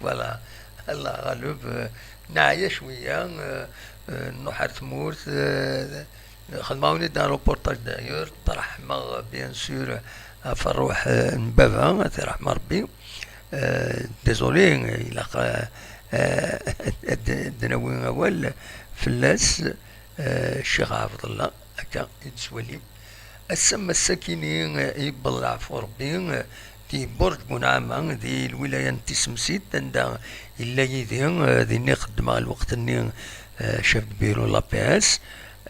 Voilà. Allah ɣaleb, euh, neɛya cwiya, euh, euh, nruḥ ar tmurt, euh, xedmeɣ-awen-id un reportage d'ailleurs, ṭṭerḥmeɣ, bien sûr, ɣef rruḥ, euh, n baba, ad t-iṛḥem Ṛebbi. Euh, désolé, ilaq, euh, euh, ad d-, ad d-nawi awal fell-as, euh, Ccix Ɛebdellah, akka i d-ttwalim. Ass-a, ass-akini, euh, yewweḍ leɛfu Ṛebbi, euh, di Burǧ Bunɛama, di lwilaya n Tisemsit, anda yella yid-i, euh, dinna i xeddmeɣ lweqt-nni, euh, chef de bureau n l'A P S.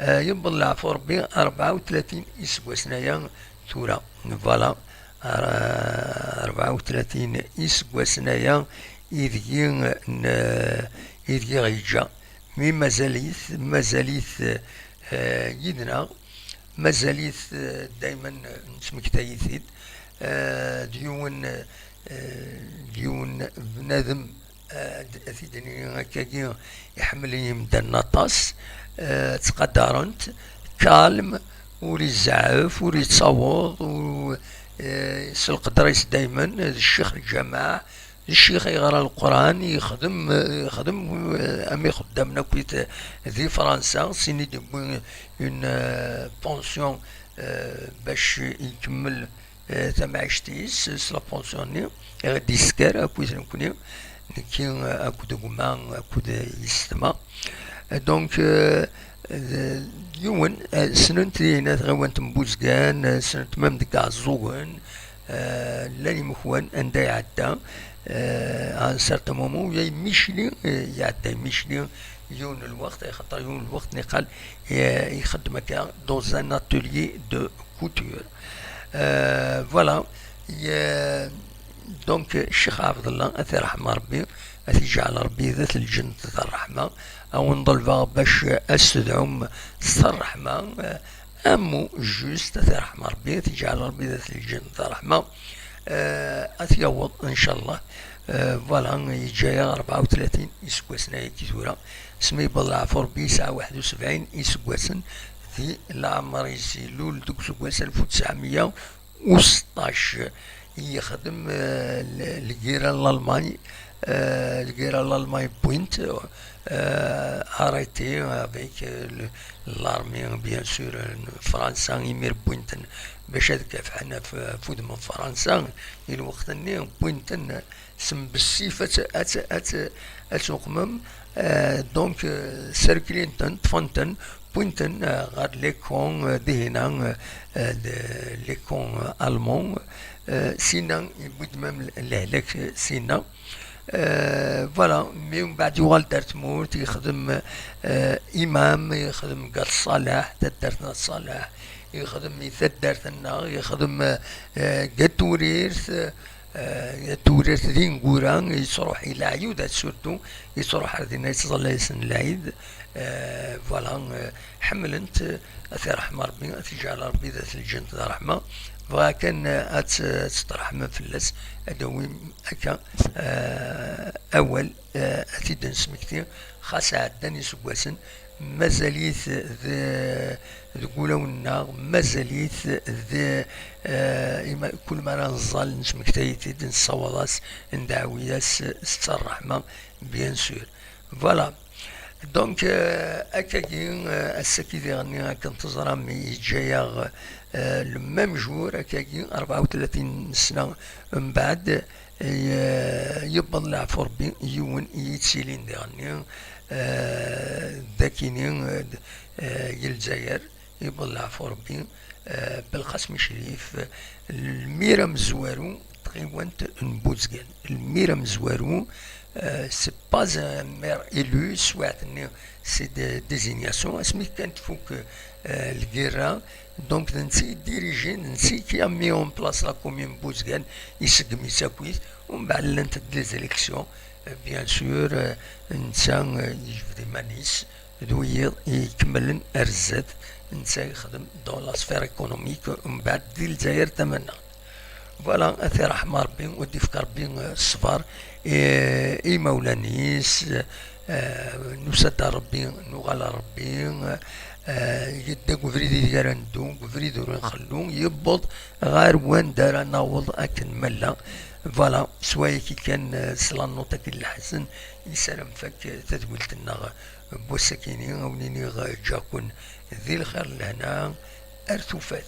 Euh, yewweḍ leɛfu Ṛebbi, rebɛa u tlatin iseggasen aya tura. Voilà. Ar-, rebɛa u tlatin iseggasen aya ideg i n-, ideg i ɣ-yeǧǧa. Mi mazal-it, mazal-it, eh, yid-neɣ, mazal-it, eh, daymen nettmektay-it-id. Eh, d yiwen, eh, d yiwen bnadem ad t-id-nini akkagi, iḥemmel-iyi medden aṭas, eh, ttqadaren-t, calme, ur izeɛɛef, ur ittaweḍ, ur, eh, s lqedra-is daymen, d ccix n lǧameɛ, d ccix yeɣra Leqran, yexdem, eh, yexdem, eh, am ixeddamen akkit di Fransa, sin i d-yewwi une, eh, pension, eh, bac ikemmel eh, tamɛict-is s la pension-nni, i ɣ-d-yesker akkit nekkni, nekki, eh, akked gma, akked yessetma. Eh, donc, eh, d-, yiwen, eh, ssnen-t dinna tɣiwant n Buzgan, eh, ssnen-t même deg Iɛeẓẓugen, eh, llan imekwan anda iɛedda, eh, à un certain moment, ya Micli, eh, iɛedda Micli yiwen n lweqt, axaṭer yiwen n lweqt niqal, eh, ixeddem akka dans un atelier de couture. Euh, voilà. Euh, donc, Cheikh Abdallah, ad t-iṛḥem Ṛebbi, ad t-iǧɛel Ṛebbi d at lǧennet d ṛṛeḥma. A wen-ḍelbeɣ bac ad s-tedɛum s ṛṛeḥma, euh, amu juste, ad t-iṛḥem Ṛebbi, ad t-iǧɛel Ṛebbi d at lǧennet d ṛṛeḥma. Euh, ad t-yaweḍ, ncallah. Euh, voilà, yeǧǧa-yaɣ rebɛa u tlatin iseggasen ayagi tura. Asmi yewweḍ leɛfu Ṛebbi yesɛa waḥed u sebɛin iseggasen di leɛmer-is. Ilul deg useggas alef u tesɛemya u seṭṭac, yexdem, eh, l-, lgirra n Lalman, eh, lgirra n Lalman wwin-t, eh, arrêté avec, eh, le, l'armée, bien sûr, n Fransa, imir wwin-ten bac ad kafḥen af, af udem n Fransa. I lweqt-nni wwin-ten s mbessif ad t-, ad t-, ad t-, ad tuqmem. Eh, donc, eh, serklen-ten, ṭṭfen-ten, wwin-ten, eh, ɣer les camps, eh, dihina, eh, eh, de, les camps, eh, allemands. Eh, sinna, yewwi-d même lehlak, eh, sinna. Eh, voilà, mi mbeɛd yuɣal-d ar tmurt, yexdem, eh, imam, yexdem deg At Ṣaleḥ, taddart n At Ṣaleḥ, yexdem i taddart-nneɣ, yexdem, eh, deg At Tewrirt, eh, At Tewrirt d ineggura, yettruḥ i leɛyudat surtout, yettruḥ ar dinna yettẓalla-yasen lɛid. Eh, voilà, eh, ḥemmlen-t, eh, ad t-iṛḥem Ṛebbi, ad t-iǧɛel Ṛebbi d at lǧennet d ṛṛeḥma. Bɣiɣ kan, eh, ad t-, ad tettṛeḥmem fell-as, ad d-awim akka, eh, awal, eh, ad t-id-nesmekti, xas ɛeddan iseggasen, mazal-it d, deg wulawen-nneɣ, mazal-it d, eh, ima-, kul mi ara neẓẓal, nesmektay-it-id, nessawaḍ-as, ndeɛwi-as s ṛṛeḥma, bien sûr. Voilà. Donc, euh, akkagi, euh, ass-agi diɣenni, akken teẓram, yeǧǧa-yaɣ, euh, le même jour, akkagi, rebɛa u tlatin sna mbeɛd, euh, yewweḍ leɛfu Rebbi, yiwen i yettilin diɣenni, euh, d akini, euh, d-, euh, i Lezzayer, yewweḍ leɛfu Rebbi, euh, Belqasem Crif, euh, lmir amezwaru n tɣiwant n Buzgan. Lmir amezwaru, euh, c'est pas un maire élu, swaɛt-nni c'est de désignation, asmi kan tfuk, euh, lgirra, donc d netta i dirijen, d netta qui a mis en place la commune n Buzgan, iseggem-itt akkit, umbeɛd llant-d les élections, euh, bien sûr, euh, netta, euh, yejbed iman-is, d wiyiḍ i ikemmlen ar zdat, netta yexdem dans la sphère économique, mbeɛd di Lezzayer tamaneɣt. Voilà, ad t-iṛḥem Ṛebbi, u d-ifk Ṛebbi, eh, ṣṣber, eh, i imawlan-is, eh, nusa-d ar Ṛebbi, nuɣal ar Ṛebbi, eh, yedda deg ubrid ideg ara neddu, deg ubrid ur nxellu, yewweḍ ɣer wanda ara naweḍ akken ma nella. Voilà, s wayagi kan, eh, s la note-agi n leḥzen, nessaram fakk tadwilt-nneɣ n wass-akini, a wen-iniɣ, eh, ǧǧaɣ-ken di lxir n lehna, ar tufat.